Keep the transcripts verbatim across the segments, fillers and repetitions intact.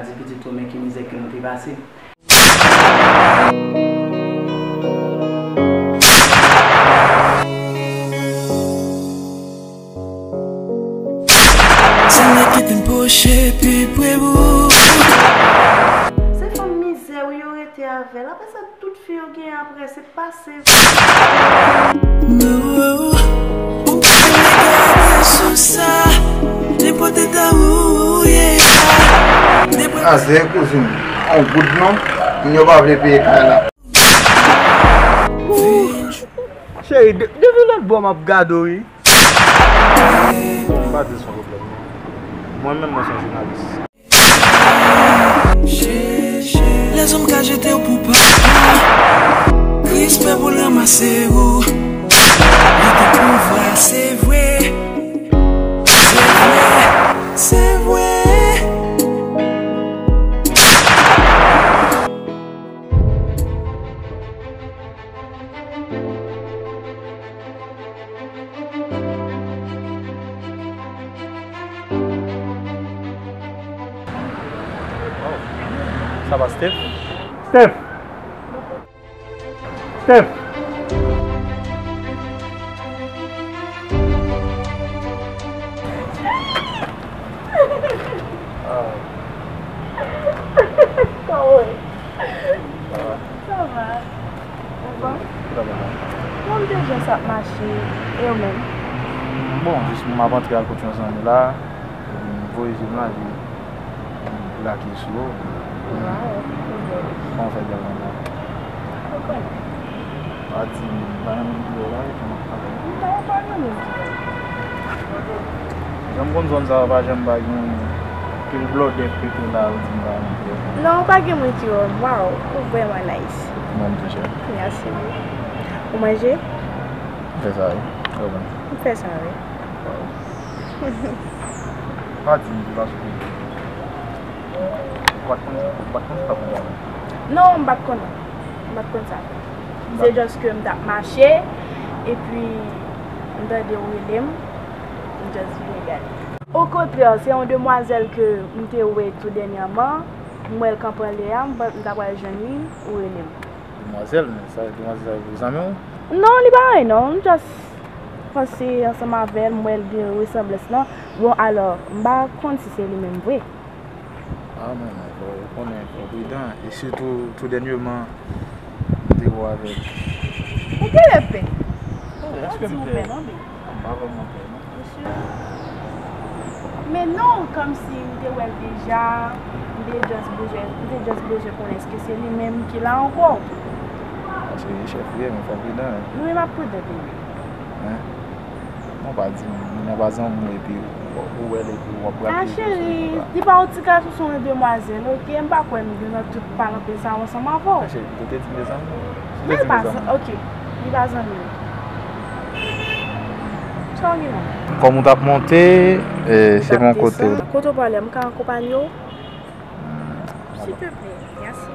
Di pitit ou, men ki mizè ke nou te pase. Tonight ki te poche pi pre bout. Se fanm mizè wi yo rete avè l. Apre sa, tout fi yo gen apre, se pase. No, ou pa vle gade sou sa. Nenpòt eta ou ye a. Azè kouzin, on goud non, moun yo pa vle peye kay la. Cheri, de- depi lòt bò m ap gade w wi. M pa di se yon pwoblèm non. Mwen menm mwen se yon jounalis. Lèzòm ka jete w pou pa. Respè pou l ranmase w. Li te pou vre, se vre. Se vre, se vre. Sa va, Steph? Steph! Steph! Ah. Sa va? Sa va. Ou bon? Sa va. Bon, m te jwenn sa ap mache. E ou menm? Bon, jis m ap antre al kot yon zanmi la. Epi m voye je m la, epi li lage sou ou. Waw, ok. Kòman w fè bèl manman? Ou konnen. Pa di m, pa nan menm biro la, wi, kòman w travay? M pa, pa nan menm biro. Jan m konn zòn sa a, pa janm pa gen pil blòdè k pete la, ou di m pa nan biro. Non, pa gen moun ki wè m. Waw, ou vrèman nice. Mwen tou, chè. Mèsi. Ou manje? M fè sa, wi. Ou bon? M fè sa, wi. Pa di m, paske ou pa t konn, ou pa t konn sa pou mwen. Non, m pa t konnen. M pa t konn sa. Se just ke m t ap mache, epi m tande w rele m, m just vire gade. Okontrè, se yon demwazèl ke m te wè tou dènyèman, m wè l kanpe anlè a, m pa- m ta pral jwenn li, ou rele m. Demwazèl, men sa, demwazèl sa, se zanmi w? Non, li pa anyen, non. M just panse ansanm avè l, m wè l gen resanblans lan. Bon, alò, m pa konn si se li menm vre. Ah, men, men, fò, ou konnen, fò pridan. E sitou, tou dènyèman, m te wè w avè l. Ou genlè pè. Èske m pè? Ou di ou pè, non, baby. M pa vrèman pè, non. Mesye. Men non, kòmsi m te wè l deja, m te just bezwen, m te just bezwen konnen èske se li menm ki la ankò. Paske li chèf ou ye, men fò w pridan, wi. Wi, m ap pridan, baby. Hein? Non, pa di m, moun nan pa zanmi w epi ou, ou wè l epi w ap brake l sou li konsa. Ah, cheri, li pa yon ti gason, se yon demwazèl, ok? M pa kwè m gen nan tout palanpe sa yo ansanm avè w. Ah, cheri, ou te di m de zanmi w. Men li pa zan-, ok, li pa zanmi w. Sa w gen la? Kòm ou t ap monte, eh, se bon kote w. Kote w prale a, m ka akonpanye w? Silteplè, mèsi.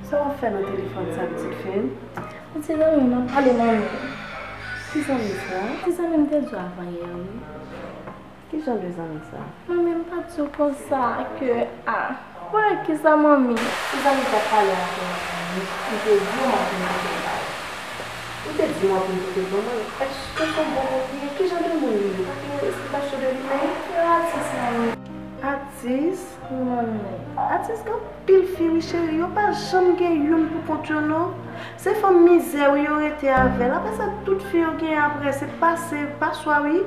Sa w ap fè nan telefòn sa, pitit fi m? Yon ti zanmi m ap pale, manmi. Ki zanmi sa? Ti zanmi m te di w avan yè, wi. Ki jan de zanmi sa? Manmi, m pa t di w konsa ke, a. Bon, kisa, manmi? Ti zanmi sa pale avè w, manmi. M te di w m ap vin pote l ba ou. Ou te di m w ap vin pote l ban mwen. Èske se yon bon moun li ye? Ki jan de moun li ye? Pa gen esplikasyon de li menm? Yon atis, manmi. Atis? Wi, manmi. Atis gen anpil fi, wi, cheri. Yo pa janm gen youn pou kont yo, non. Se fanm mizè, wi, yo rete avè l. Apre sa, tout fi yo gen apre, se pase, paswa, wi.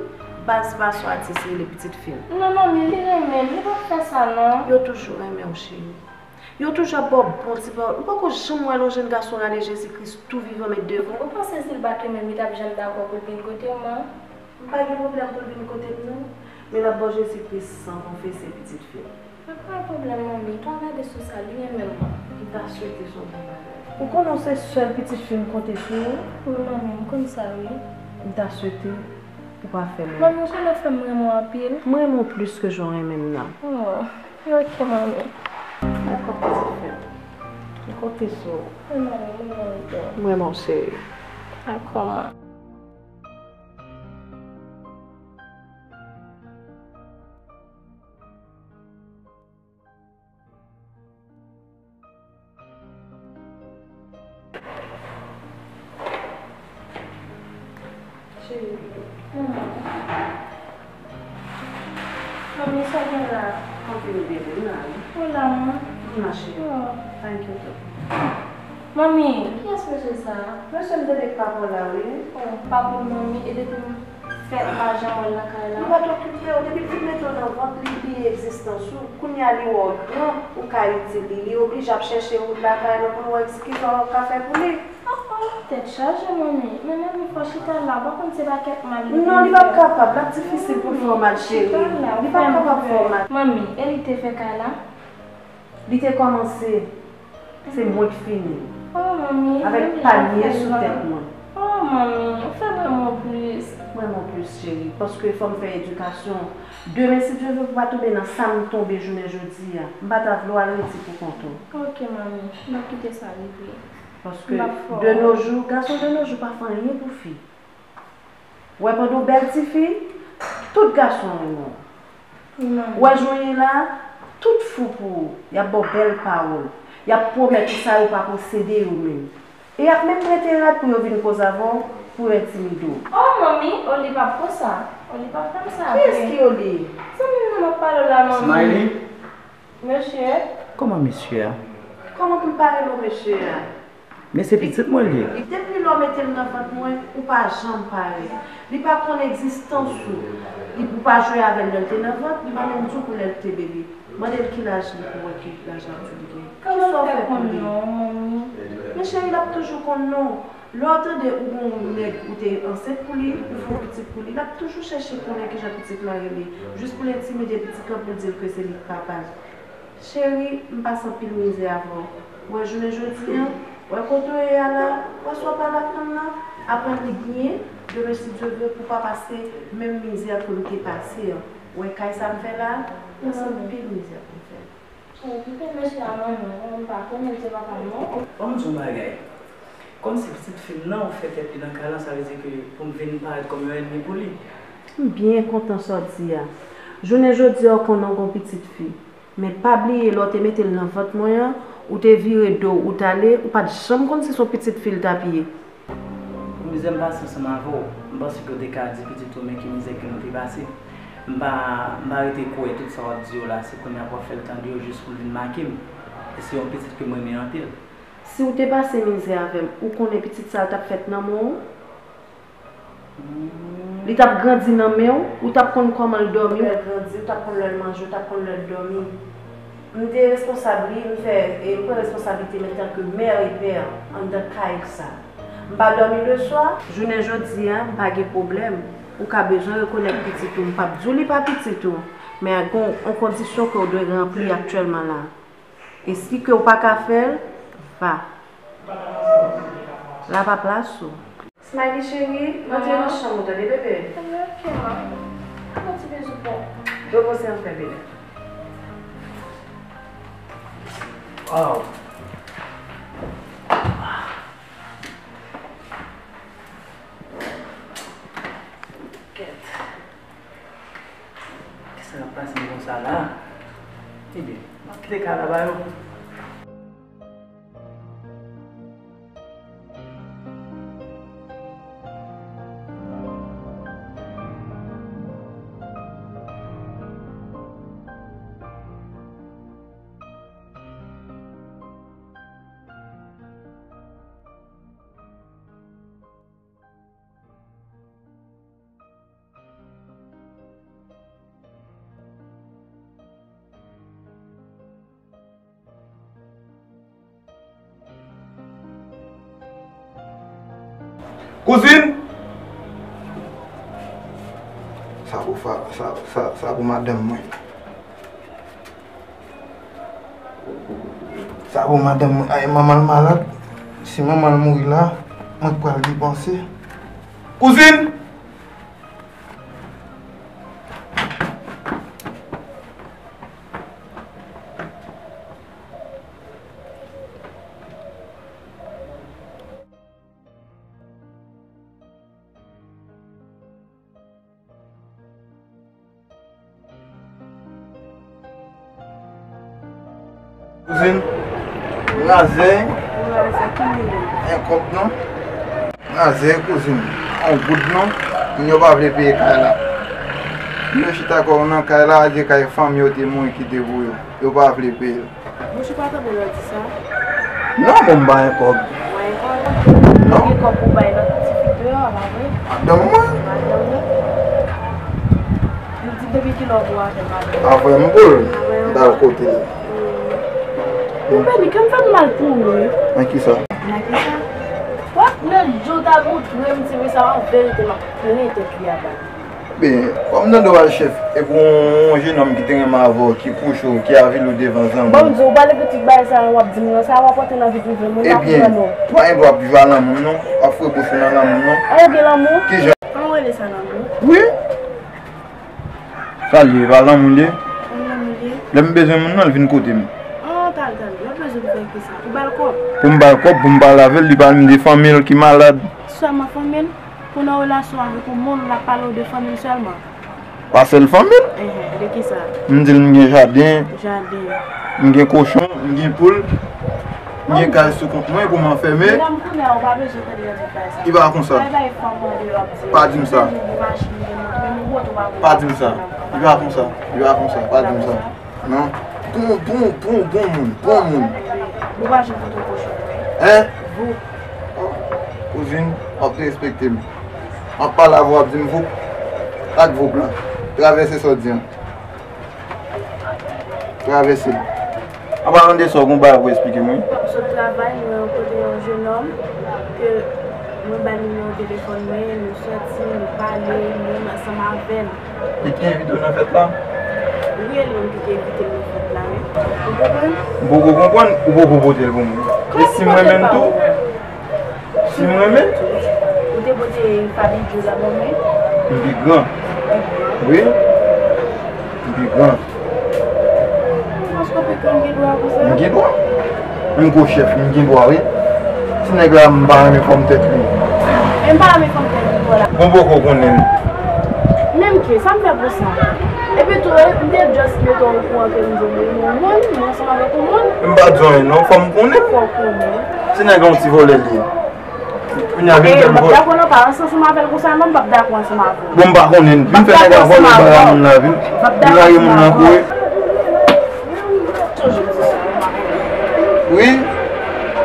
Baz paswa atis rele pitit fi l. Non, manmi, li renmen m. Li p ap fè sa, non. Yo toujou renmen w, cheri. Yo toujou ap ba w bon ti pawòl. Ou poko janm wè yon jèn gason rale Jezi Kris tou vivan met devan. Ou panse si l pa t renmen m, li t ap janm dakò pou l vin kote w, man? M pa gen pwoblèm pou l vin kote m, non. Men l ap ba w Jezi Kris san konfese pitit fi l. Men pa gen pwoblèm, manmi. Twa gade sou sa, li renmen m, man. M ta swete se yon bon bagay. Ou konnen w se sèl pitit fi m konte sou ou? Wi, manmi, m konn sa, wi. M ta swete ou pa fè m. Manmi, ou konnen w fè m renmen w anpil. M renmen w plis ke jan w renmen m nan. Oh, ok, manmi. Dakò, pitit fi m. M konte sou ou. Wi, manmi, m renmen w tou. M renmen w, cheri. Dakò, manmi. Cheri. Manmi, sa gen la? Anpil bebe, m la wi. Ou la, manmi? M la, cheri. Oh. Pa enkyete w. Manmi, kiyès mesye sa a? Mesye m tande k papa w la, wi. Oh, papa m, manmi, e depi m fèt m pa janm wè l nan kay la. Ou pa t okipe w, depi l fin mete w nan vant, li bliye egzistans ou. Kounye a li wè w gran, ou ka itil li, li oblije ap chèche wout lakay lan pou l wè kisa w ka fè pou li. Oh, oh, tèt chaje, manmi. Men manmi, fò chita la, w pa konn se pa kèk mal li vin fè. Non, li p ap kapab, l ap difisil pou l fè w mal, cheri. Li p ap kapab fè w mal. Manmi, e li te fè kay la? Li te kòmanse, se mwen k fini. Oh, manmi, avèk panye sou tèt mwen. Oh, manmi, ou fè m renmen w plis. M renmen w plis, cheri, paske fò m fè edikasyon. Demen, si Dye vle, pou pa tonbe nan sa m tonbe jounen jodi a. M pa ta vle w al rete pou kont ou. Ok, manmi, m ap kite sa rive. Paske de nos jours, gason de nos jours pa fè anyen pou fi. Ou wè, pandan w bèl tifi, tout gason renmen w. Ou wè jan w ye la, tout fou pou ou. Y ap ba w bèl pawòl. Y ap pwomèt ou sa yo pa posede yo menm. E y ap menm prete rad pou yo vin koze avè w, pou yo entimide w. Oh, manmi, Oli p ap konsa. Oli p ap fè m sa vre. Kiyès ki Oli? Zanmi m nan m ap pale w la, manmi. Smiley? Mesye. Kòman mesye a? Kòman pou m pa rele w mesye a? Men se pitit mwen l ye. Depi lè w mete l nan vant mwen, ou pa janm pare. Li pa konn egzistans ou. Li, ou pa jwe avè l lè l te nan vant, li pa menm di w pou lè l te bebe. Mande l ki laj li pou w wè ki laj l ap di w li gen. Kisa w fè pou li? Men cheri, l ap toujou konn non w. Lè w tande ou gon nèg ou te ansent pou li, ou fè yon pitit pou li, l ap toujou chèche konnen kijan pitit lan rele, jis pou l entimide pitit lan, pou l di l ke se li k papa l. Cheri, m pase anpil mizè avè w. Ou wè jounen jodi a, ou wè kote w ye a la, ou wè sa w pral aprann nan, aprann li byen, demen si Dye vle pou w pa pase menm mizè ke m te pase an. Ou wè kay sa m fè la, m pase anpil mizè pou m fè l. Cheri, kite mesye a non, non, m pa konnen l se papa m non. Ban m di w yon bagay. Kòmsi pitit fi m nan ou fè tèt li nan kay lan, sa vle di ke pou m vin parèt kòm yon ènmi pou li. M byen kontan sa w di a. Jounen jodi a ou konnen w gon pitit fi. Men pa bliye lè w te mete l nan vant mwen an, ou te vire do w, ou t ale, ou pa t janm konn si se yon pitit fi l t ap ye. Pou mizè m pase ansanm avè w, m panse ke w te ka di pitit ou men ki mizè ke nou te pase. M pa, m pa rete kwè tout sa w ap di yo la, se kounye a pou w ap fè l tande yo jis pou l vin make m. E se yon pitit ke m renmen anpil. Si w te pase mizè avè m, ou konnen pitit sa a t ap fèt nan men w? Li t ap grandi nan men w, ou t ap konn kòman l dòmi. Lè l grandi, ou t ap konn lè l manje, ou t ap konn lè l dòmi. M te responsab li, m fè, e m pran responsablite m antanke mè e pè anndan kay sa. M pa dòmi leswa. Jounen jodi a, m pa gen pwoblèm. Ou ka bezwen rekonèt pitit ou. M p ap di w li pa pitit ou, men gon yon kondisyon ke w dwe ranpli aktyèlman la. E si ke w pa ka fè l, va. La pa plas ou. Smiley cheri, rantre nan chanm ou tande bebe. Ok, ma. Yon ti bizou pou. Repoze anpè bebe. Wow. Kèt. Kisa k ap pase m konsa la? Ebyen, m ap kite kay la ba yo. Kouzin! Sa pou fa, sa, sa, sa pou madanm mwen. Sa pou madanm mwen. Ay, manman l malad. Si manman l mouri la, mwen k pral depanse. Kouzin! Kouzin, m razè. Ou razè ki moun? En kòb non. M razè, kouzin. On goud non. Moun yo pa vle peye kay la. Yo chita kò yo nan kay la, a di kay fanmi yo te mouri kite pou yo. Yo pa vle peye l. Bouch ou pa tankou lè w di sa. Non, bon, m pa gen kòb. Ou pa gen kòb? Non. Ou gen kòb pou bay lòt ti fi deyò a, pa vre? Madanm mwen. Madanm ou. Li di depi kilè w bwè avè madanm ou? Avè m pou l. Avè m. M t al kote l. Mon beni, kè m fè m mal pou ou, wi. Nan kisa? Nan kisa? Wè, lòt jou w t al montre m ti mesye sa, an verite, m ap plen tèt li aba. Ben, kòm m tande w al chèf, e pou yon jennonm ki te renmen avè w, ki kouche w, ki avili w devan zanmi w. Bon, m di w, ou pale pitit bagay sa yo w ap di m nan, sa w ap pote nan vi prive moun, m ap pran non. Ebyen, ou pa gen dwa ap jwe a lanmou m non, w ap foure bouch ou nan lanmou m non. An, ou gen lanmou? Kijan? An, ou rele sa lanmou? Wi. Sa l ye, e pa lanmou l ye? An, lanmou l ye. Lè m bezwen moun nan, l vin kote m. An, tande, tande, lè w bezwen pou fè kisa? Ou ba l kòb? Pou m ba l kòb, pou m pale avè l, li pale m de fanmi l ki malad. Sèlman fanmi l? Pou nan relasyon avèk yon moun, l ap pale w de fanmi l sèlman? Pa sèl fanmi l. Enhen, de kisa? M di l m gen jaden. Jaden. M gen kochon, m gen poul, m gen kay sou kont mwen pou m anfème. Medam, kounye a, ou pa bezwen tande nan tout bagay sa. Li pa konsa. Bay, bay fanm mande yo ap di yo. Pa di m sa. Ou gen machin, ou gen moto, men ou wote ou pa. Pa di m sa. Li pa konsa. Li pa konsa. Pa di m sa. Non. Bon, bon, bon, bon moun, bon moun. Bon, pa janm fout ou kochon. Hein? Voup. Oh, kouzin, w ap derespekte m. M ap pale avè w, w ap di m voup. Ak voup la. Travèse sa w di an. Travèse l. An palan de sa, w gon bagay pou w eksplike m, wi. M sot travay, mwen rankontre yon jennonm ke mwen bay nimewo telefòn mwen, nou sòti, nou pale, nou menm ansanm avè l. Li ki envite w nan fèt la? Wi, e li menm ki te envite m nan fèt la, wi. Ou konprann? M poko konprann, ou poko pote l pou mwen. E si m renmen l tou? Si m renmen? Ou te pote Fabidjo la ban mwen? M pi gran. Wi. M pi gran. Paske w pi gran, m gen dwa konsa? M gen dwa. M gwo chèf, m gen dwa, wi. Ti nèg la, m pa renmen fòm tèt li. E m pa renmen fòm tèt li, vwala. Bon, poko konnen l. Menm ke, sa m fè pou sa? Epi tou, m te just mete w okouran ke m di w m renmen yon moun, m ansanm avèk yon moun. M pa di w anyen non, fò m konnen. Fò w konnen. Ti nèg la yon ti vòlè l ye. Kounye a vin fè m vòlè. M p ap dakò non, pa ranse ansanm avè l konsa non, m p ap dakò ansanm avè w. Bon, m pa konnen. Vin fè nèg la vòlè bagay moun la, vin. Vin lage moun nan kouri. Wi.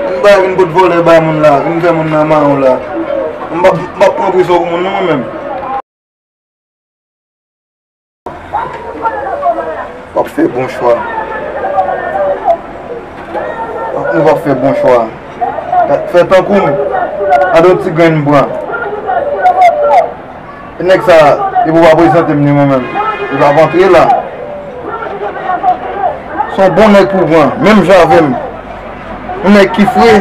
Vin bay, vin pot vòlè bay moun la, vin fè moun nan mawon la. M p ap, m p ap pran pri sa w pou moun non, mwen menm. W ap fè bon chwa. Nou p ap fè bon chwa. Fè tankou m. Gade yon ti grenn m pran. E nèg sa, depi w pa prezante m ni mwen menm, li p ap antre la. Se yon bon nèg pou w pran, menm jan avè m. Yon nèg ki fre.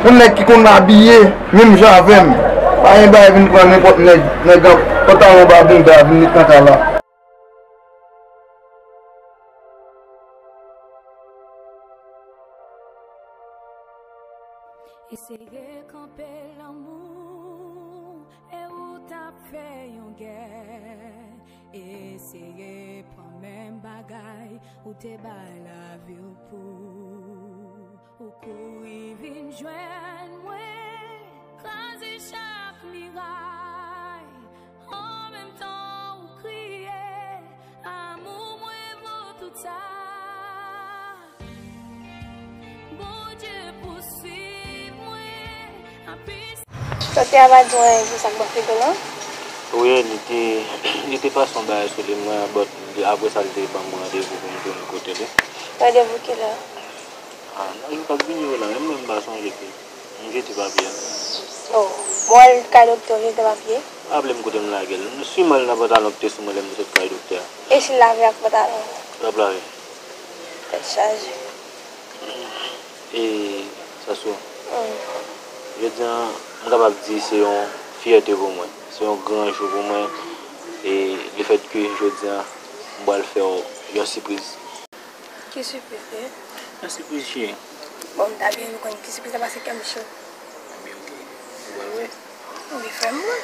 Yon nèg ki konn abiye, menm jan avè m. Pa gen bagay vin pran nenpòt nèg, nèg an pantalon ba bounda vin met nan kay la. Eseye kanpe lanmou, e ou t ap fè yon gè. Eseye pran menm bagay ou te bay lavi w pou. Ou kouri vin jwenn mwen, kraze chak miray. An menm tan ou kriye, amou mwen vo tout sa. Bondye pouswiv mwen, apre Sa te a pa di w anyen sou sa k pase gen lan? Wi, li te, li te pase yon bagay sou li, mwen, but, apre sa, li te ban mwen randevou pou m tounen kote li. Randevou kilè? Ah, non, li p ap vini yo la, menm mwen, m pa sonje ke m jete papye a. Oh, m wè l kay doktè w jete papye. Raple m kote m lage l. Si m al nan pantalon ki te sou mwen lè m te sot kay doktè a. E si l lave ak pantalon? L ap lave. Tèt chaje. E, Sasou, hmm, jodi a, m kapab di se yon fyète pou mwen. Se yon gran jou pou mwen. E lefètke jodi a, m pral fè w yon sipriz. Ki sipriz, bebe? Yon sipriz, cheri. Bon, m ta byen renmen konn ki sipriz la pase kè m cho. Ebyen, oke. Ou pral wè. Wi, frè m, wi.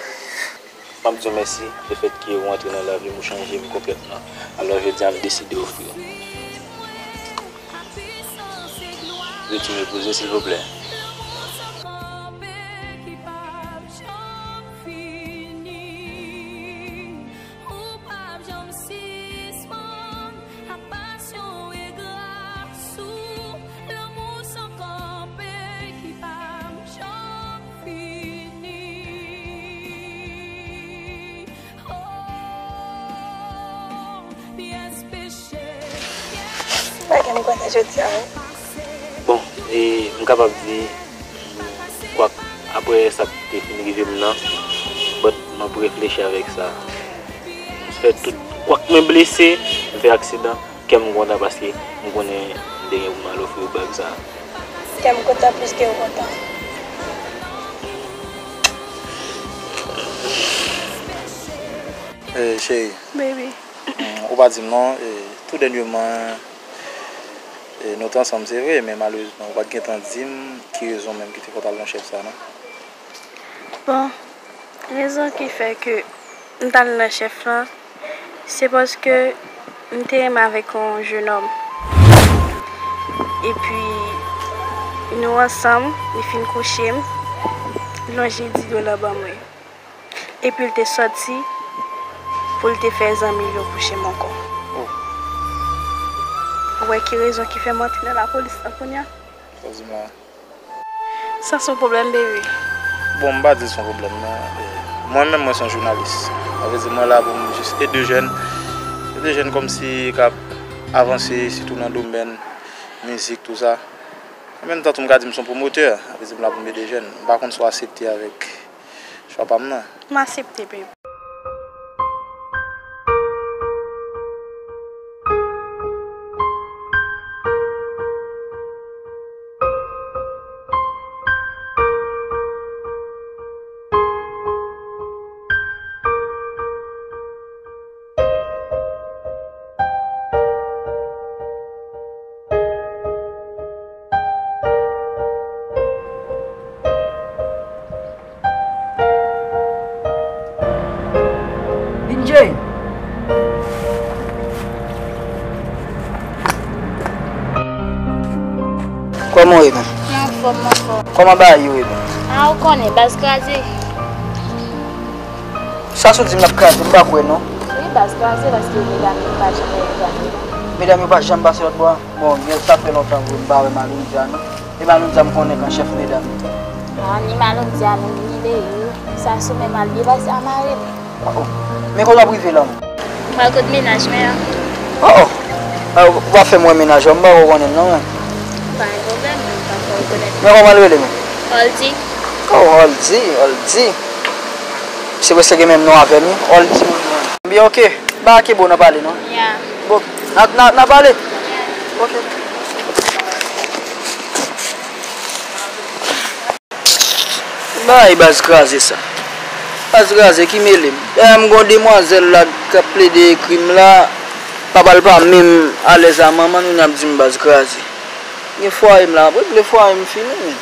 M ap di w mèsi lefètke ou antre nan lavi m, ou chanje m konplètman. Alò, jodi a, m deside ofri w. Retire poze, silvouplè. Ou p ap janm sispann ak pasyon e gras ou, lanmou san kanpe ki p ap janm fini. Oh, pyès peche, pyès... Bagay m kontan jodi a, wi. Bon, e m kapab di, kwak, apre sa k te fin rive m nan, but m ap reflechi avèk sa. M fè tout, kwak mwen blese, m fè aksidan, kè m kontan paske m konnen m te gen pou m al ofri w bag sa a. Kè m kontan plis ke ou kontan. Eh, cheri. Baby. Mm, ou pa di m non, eh, tou dènyèman, eh, nou t ansanm, se vre, men malerezman, ou pa t gentan di m ki rezon menm ki te fè w t al nan chèf sa a, non. Bon, rezon ki fè ke m t al nan chèf lan, se paske m te renmen avèk yon jenòm. Epi, nou ansanm, li fin kouche m, li lonje dis dola ban mwen. Epi l te sòti pou l te fè zanmi l yo kouche m ankò. Oh. Ou wè ki rezon ki fè m antre nan lapolis la kounye a? Sa w di m la? Sa se yon pwoblèm, baby? Bon, m pa di l se yon pwoblèm, non. E, mwen menm, mwen se yon jounalis. Sa vle di, mwen la pou m jis ede jèn. Ede jèn kòmsi k ap avanse, sitou nan domèn mizik, tou sa. An menm tan tou, m ka di m se yon pwomotè. Sa vle di, m la pou m ede jèn. M pa konn si w aksepte avèk chwa pa m nan. M aksepte, baby. Binjay! Kòman w ye, menm? Mwen anfòm, mwen anfòm. Kòman bagay yo ye, menm? A, ou konnen, baz kraze. Sa sou di m l ap kraze, m pa kwè non. Wi, baz kraze paske medam yo pa janm wè medam yo. Medam yo pa janm pase lòt bò a? Bon, gen sa fè lontan vre m pa wè Malondia non. E Malondia m konnen k an chèf medam yo. A, ni Malondia menm, ni Leyou. Sa sou menm al byen pase a mari l. Oh, oh. Men kote w ap rive la menm? M pral kot mennaj mwen an. Oh, oh. A, ou pa fè m wè mennaj ou, m pa ko konnen non mwen. Pa gen pwoblèm, mwen pa fè w rekonèt. Men kòman l rele menm? Oldy. Oh, Oldy, Oldy. Se prèske gen menm non avè m wi. Oldy menm. Byen, oke. Ba ke bon nan pale non. Ya. Bon, n a, n a, n a pale. Ya. Oke. Bay baz kraze sa. Baz kraze ki mele m. Dayè m gon demwazèl la k ap plede ekri m la. Papa l pa menm alèz a manman l, kounye a ap di m baz kraze. Gen fwaye m la, m ap regle fwaye m fini, men.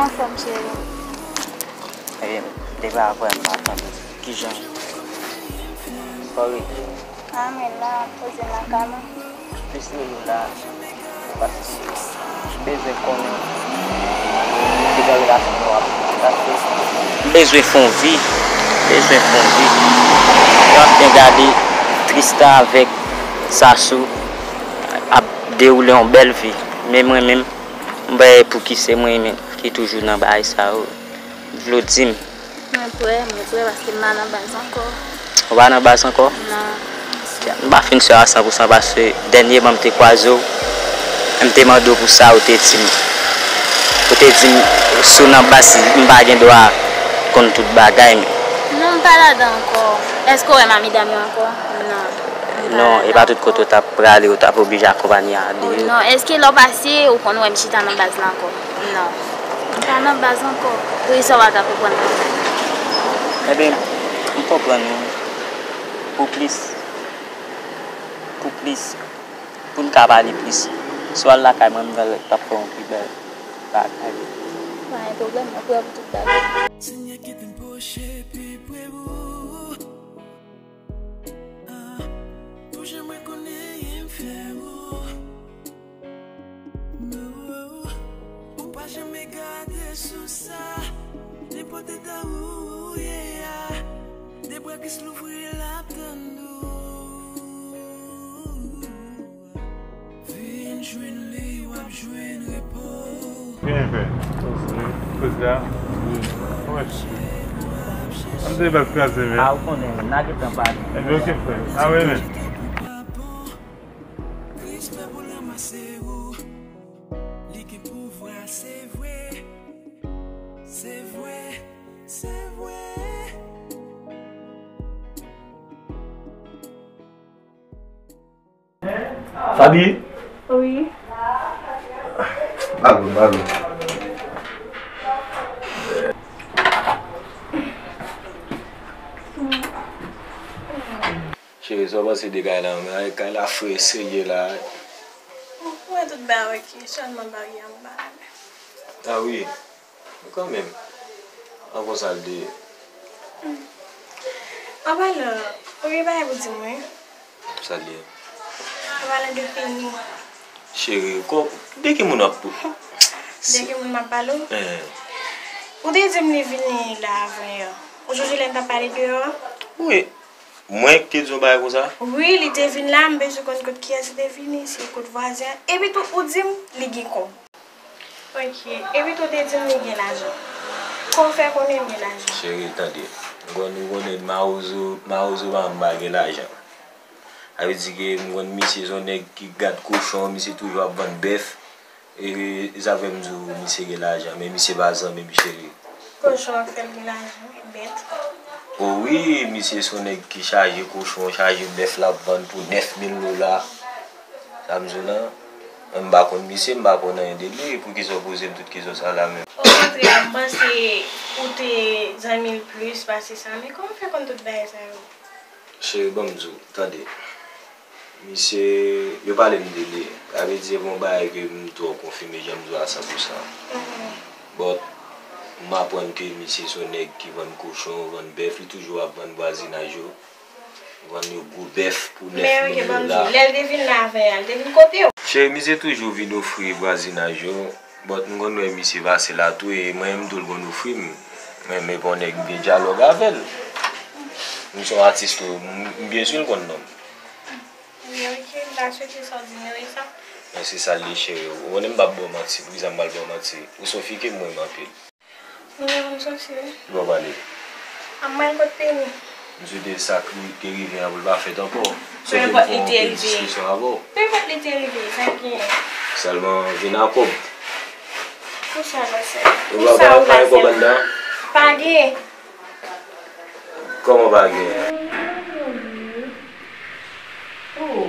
Anfòm, cheri. E, depi apre m pa tande kijan. Kò rete. A, mwen la, poze nan ka mwen. Plis rele w la, paske m bezwen konnen kijan relasyon nou ap pase. M bezwen fè yon vi. Bezwen fon vi. Lè w ap byen gade, Tristan avèk Sasou ap dewoule yon bèl vi. Men mwen menm, m pa wè pouki se mwen menm ki toujou nan bagay sa yo. Vle w di m. Mwen prè, mwen prè paske m pa nan baz ankò. Ou pa nan baz ankò? Non. M pa fin si a san pou san paske dènyèman m te kwaze w, m te mande w pou sa, ou te di m, ou te di m, si w nan baz, m pa gen dwa konn tout bagay, men. Non, m pa ladan ankò. Èske w wè m a medam yo ankò? Non. Non, e pa tout kote w t ap prale, ou t ap oblije akonpanye a de yo. Non, èske lè w pase, ou konn wè m chita nan baz la ankò? Non. M pa nan baz ankò. Pou kisa w pa ka konprann mwen? Ebyen, m konprann ou. Pou plis, pou plis, pou n ka pale plis, si w al lakay mwen, m pral t ap fè yon pi bèl bagay. Pa gen pwoblèm, mwen prè pou tout bagay. Senyè, kite m pwoche pi pre pou ou. Ah, pou jan mwen konnen m fè ou. No, ou pa janm gade sou sa. Nenpòt eta ou ye a, de bra Kris louvri l ap tann ou. Vin jwenn li, w ap jwenn repo. Byen fè. Koze la. Wi. Kòman se? An te bèl kraze, men. A, ou konnen, n a gentan pale. Ebyen, oke, frè. A, wi, men. Kris pè pou l ranmase ou. Li gen pouvwa, se vre. Se vre, se vre. Fabi? Wi. Pardon, pardon. Cheri, sa w panse de kay la menm? Ay, kay la fre, serye la. Mwen tout bagay oke, sèlman baryè an ba. A wi. Kanmenm. An konsa l te ye. An palan, ou gen bagay pou di mwen? Sa l ye? An palan de Feni. Cheri, kò, de ki moun w ap... De ki moun m ap pale w? Eh. Ou te di m li vini la avan yè. Ou sonje lè n t ap pale deyò a? Wi. Mwen ki te di w yon bagay konsa? Wi, li te vin la, m bezwen konn kot kiyès li te vini, si kot vwazen an. Epi tou, ou di m li gen kòb. Ok, epi tou te di m li gen lajan. Kòman w fè konnen l gen lajan? Cheri, tande. M konn, ou konnen mawozo, mawozo pa m pa gen lajan. Sa vle di ke m konn misye se yon nèg ki gad kochon, misye toujou ap vann bèf. E, e sa fè m di w misye gen lajan, men misye pa zanmi m, cheri. Kochon an fè l gen lajan, bèt. O wi, misye se yon nèg ki chaje kochon, chaje bèf l ap vann pou nèf mil dola. Sa m di w lan, mwen m pa konn misye, m pa konn anyen de li, poukisa w poze m tout kesyon sa la menm? Okontrè, m panse ou te zanmi l plis pase sa, men kòman w fè konn tout bagay sa yo? Cheri, ban m di w, tande. Misye, yo pale m de li. Sa vle di se pa yon bagay ke m twò konfime, jan m di w a san pou san. But, m aprann ke misye se yon nèg ki vann kochon, vann bèf, li toujou ap vann vwazinaj yo. Vann yo gwo bèf pou nèf mil dola. Men ok, ban m di w, lè l te vin la avan yè a, l te vin kote w? Cheri, misye toujou vin ofri vwazinaj yo, but m konn wè misye pase la tou, e mwen menm tou l konn ofri m. Mwen menm, e pa yon nèg m gen dyalòg avè l. M se yon atis tou, m, m byen si l konn non m. Wi, ok, m ta swete sa w di m yo, e sa. Men se sa l ye, cheri. Ou konnen m p ap ba w manti, poukisa m pral ba w manti? Ou se yon fi ke m renmen anpil. Mwen renmen w osi, wi. Bon, pale. A mwen kot Peni. M swete sa ki te rive an pou l pa fèt ankò. Sòti m fè yon ti diskisyon avè w. Peu importe li te rive, sa k genyen? Sèlman vin a kòb. Pou sa, ma sè. Ou pa, pa gen kòb anndan? Pa gen. Kòman pa gen? Oh.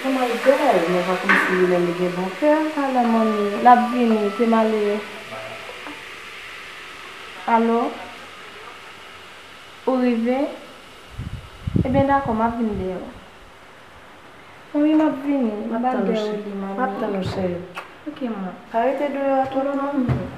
Oh my God, men pa kòmsi li menm li gen bon kè. Ala manmi, l ap vini, se malere. Alo? Ou rive? Ebyen dakò, m ap vin dèyè w. Manmi, m ap vini, m ap al dèyè w li, manmi. M ap tann ou, cheri. Ok, man. Pa rete deyò a twòp non, manmi.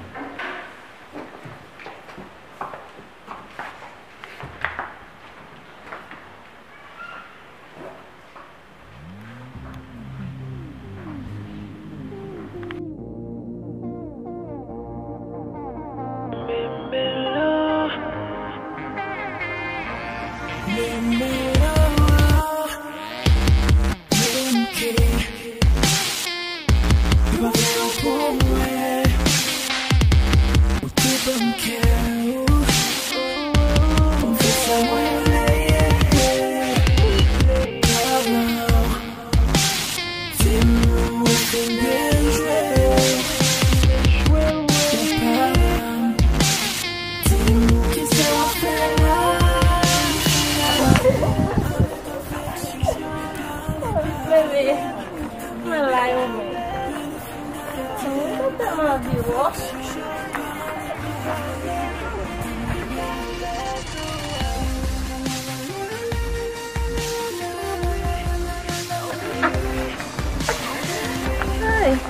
Ay,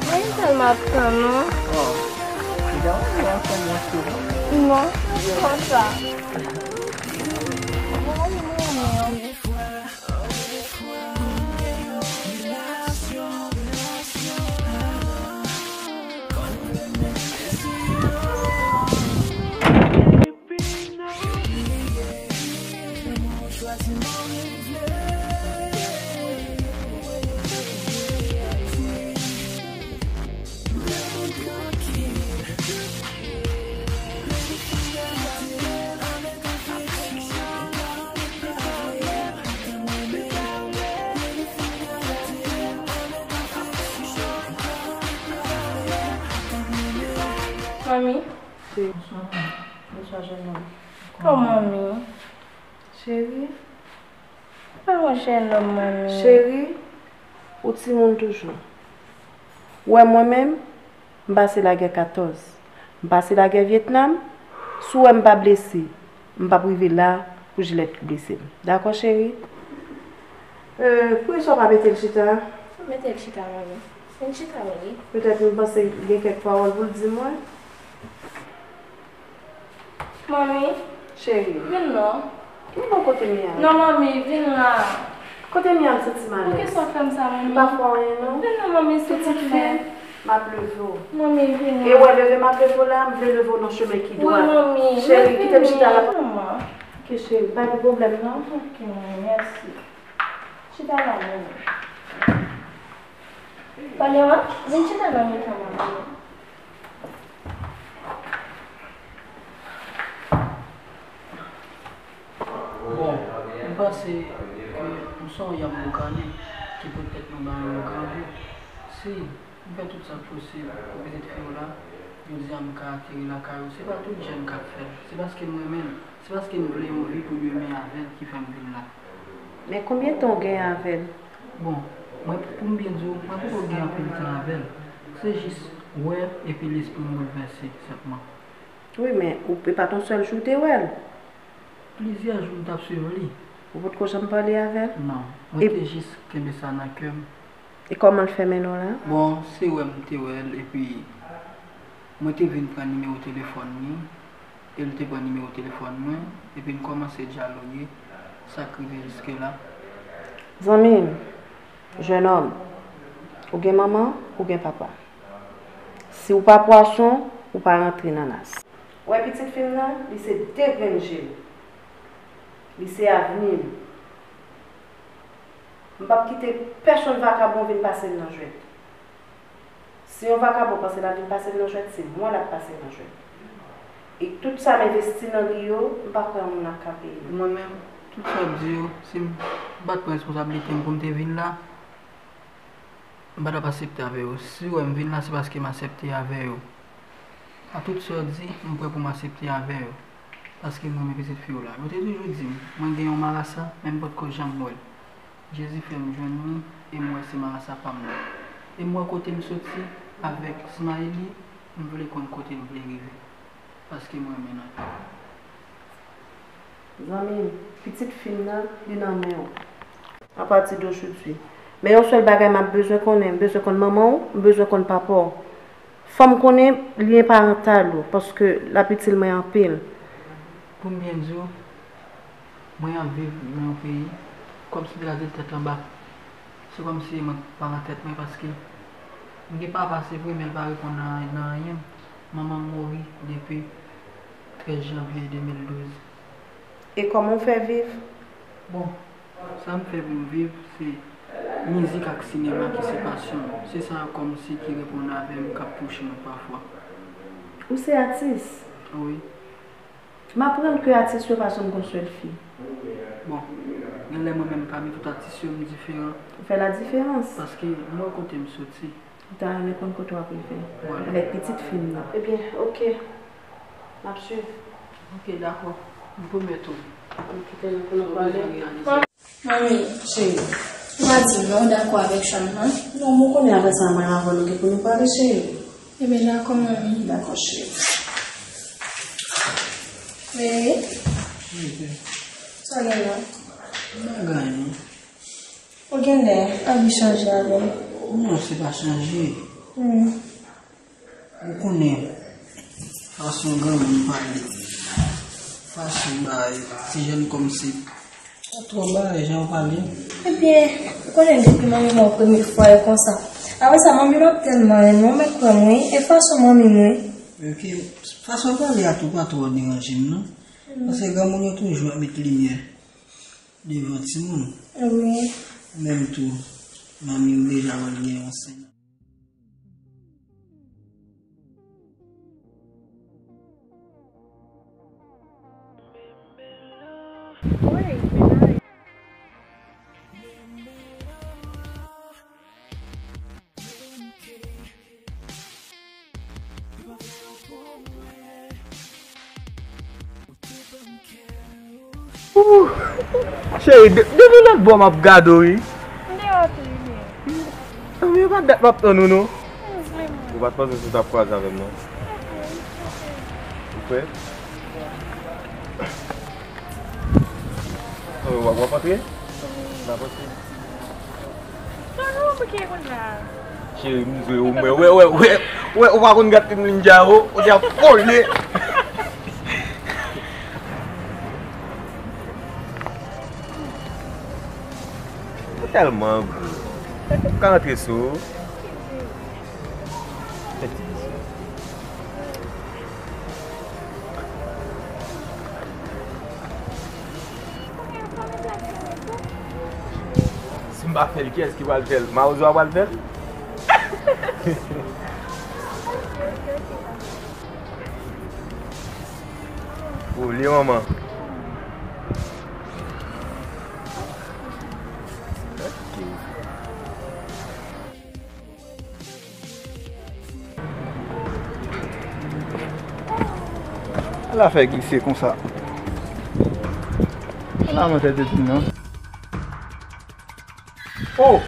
mwen tèlman ap tann ou. Oh, li pa wè mwen kòm yon sou. Non, se pa sa. Manmi. Cheri, bonswa. Bonswa, jèn nonm. Oh, manmi. Cheri. Pa yon jèn nonm, manmi. Cheri, ou timoun toujou. Ou wè mwen menm, m pase lagè katòz. M pase lagè Vyetnam. Si w wè m pa blese, m p ap rive la pou jilèt ki blese m. Dakò, cheri? Euh, poukisa w pa mete l chita? Mete l chita, manmi. Vin chita, manmi. Petèt m panse gen kèk pawòl pou l di mwen. Manmi. Cheri. Vin non. Ki bon kote m ye a? Non, manmi, vin la. Kote m ye a, m santi m alèz. Poukisa w fè m sa, manmi? M pa fè w anyen, non. Vin non, manmi, silvouplè. Pitit fi, m ap leve w. Manmi, vin non. E w wè leve m ap leve w la, m vle leve w nan chemen ki dwat. Wi, manmi. Cheri, kite m chita la. Manman. Ok, cheri, pa gen pwoblèm, non. Ok, manmi, mèsi. Chita la, manmi. Pale, wi. Vin chita nan mitan, manmi. Bon, m panse ke m se yon yanm boukannen ki pote tèt mwen ba yon grangou. Si m fè tout sa k posib pou pitit fi w la, jodi a m ka ateri lakay ou. Se pa tout jèn k ap fè l. Se paske m renmen l. Se paske m vle yon vi pou demen avè l ki fè m vin la. Men konbyen tan w genyen avè l? Bon, mwen, pou m byen di w, mwen poko gen anpil tan avè l. Se jis wè epi lespri m boulvèse, senpman. Wi, men ou, e pa t yon sèl jou w te wè l? Plizyè jou m t ap swiv li. Ou potko janm pale avè l? Non, mwen te jis kenbe sa nan kè m. E kòman l fè mennen w la? Bon, se wè m te wè l, epi mwen te vin pran nimewo telefòn li, e l te pran nimewo telefòn mwen, epi n kòmanse dyaloge, sa k rive jiske la. Zanmi m, jènòm, ou gen manman, ou gen papa. Si w pa pwason, ou pa rantre nan nas. Ou wè pitit fi m nan, li se de grenn je m. Li se avni m. M p ap kite pèsonn vakabon vin pase m nan jwèt. Si yon vakabon panse l ap vin pase m nan jwèt, se mwen l ap pase nan jwèt. E tout sa m envesti nan li yo, m pa kwè yon moun ap ka peye m. Mwen menm, tout sa w ap di yo, si m pa t pran responsablite m pou m te vin la, m pa t ap aksepte avè yo. Si w wè m vin la, se paske m aksepte avè yo. A tout sa w di, m prè pou m aksepte avè yo, paske m renmen pitit fi w la. Yo te toujou di m, mwen gen yon marasa, men m potko janm wè l. Jezi fè m jwenn li, e m wè se marasa pa m nan. E m wè kote m soti avèk Smaïly, m vle konn kote m vle rive, paske m renmen l anpil. Zanmi m, pitit fi m nan, li nan men w. Apati de jodi. Men yon sèl bagay m ap bezwen konnen, m bezwen konn manman w, m bezwen konn papa w. Fò m konnen lyen parantal ou, paske l ap itil mwen anpil. Pou m byen di w, mwen ap viv nan yon peyi, kòmsi m kraze tèt anba. Se kòmsi mwen pa nan tèt mwen, paske m gen papa, se vre, men l pa reponn nan, nan anyen. Manman m mouri depi trèz janvye de mil douz. E kòman w fè viv? Bon, sa m fè pou m viv, se mizik ak sinema ki se pasyon m. Se sa yo kòmsi ki reponn avè m, k ap pouche mwen pafwa. Ou se atis? Wi. M aprann ke atis yo pa janm gon sèl fi. Bon, genlè mwen menm pami tout atis yo, m diferan. Ou fè ladiferans. Paske m wè kote m soti. M ta renmen konn kote w ap rive avèk pitit fi m nan. Ebyen, oke. M ap swiv. Oke, dakò. M pwomèt ou. M kite nou pou nou pale. Manmi, cheri, ou pa di m non, ou dakò avèk chanm nan? Non, mwen konnen apre sa, mwen avè w, nou gen pou nou pale, cheri. Ebyen, dakò, manmi. Dakò, cheri. Bebe, sa w gen la? Bagay, non. Ou genlè anvi chanje avè m. Non, se pa chanje. Hmm. Ou konnen, fason granmoun pale, fason bay, ti jèn kòmsi pa twò bay jan w pale. Ebyen, ou konnen depi manmi mwen premye fwa e konsa. Apre sa, manmi m ap tèlman renmen w, mèt kwè m wi, e fason manmi m wi. Ok, fason w pale a tou pa twò deranje m non. Paske granmoun yo toujou ap met limyè devan timoun. Wi. Menm tou, manmi m deja wè l gen yon sèn. Ooh, cheri, de- depi lòt bò m ap gade w wi. M deyò tou wi. Anmye, pa dat m ap tann ou non. Ou pa t panse si w t ap kwaze avè m non. Ou kwè? Anmye, w ap, w ap antre? N ap antre. Non, non, pou ki kounye a? Cheri, m jwe ou mwen. Wè, wè, wè, wè, ou pa konn gad film Ninja yo, ou te ap kole. Ou tèlman gou. Ou ka antre sou. Fè ti bisou. Si m pa fè l, kiyès ki pral fè l? Mawozo a pral fè l? Ou li manman. Ok. Ala fè glise konsa. Ala mwen tèt epi non. Oh!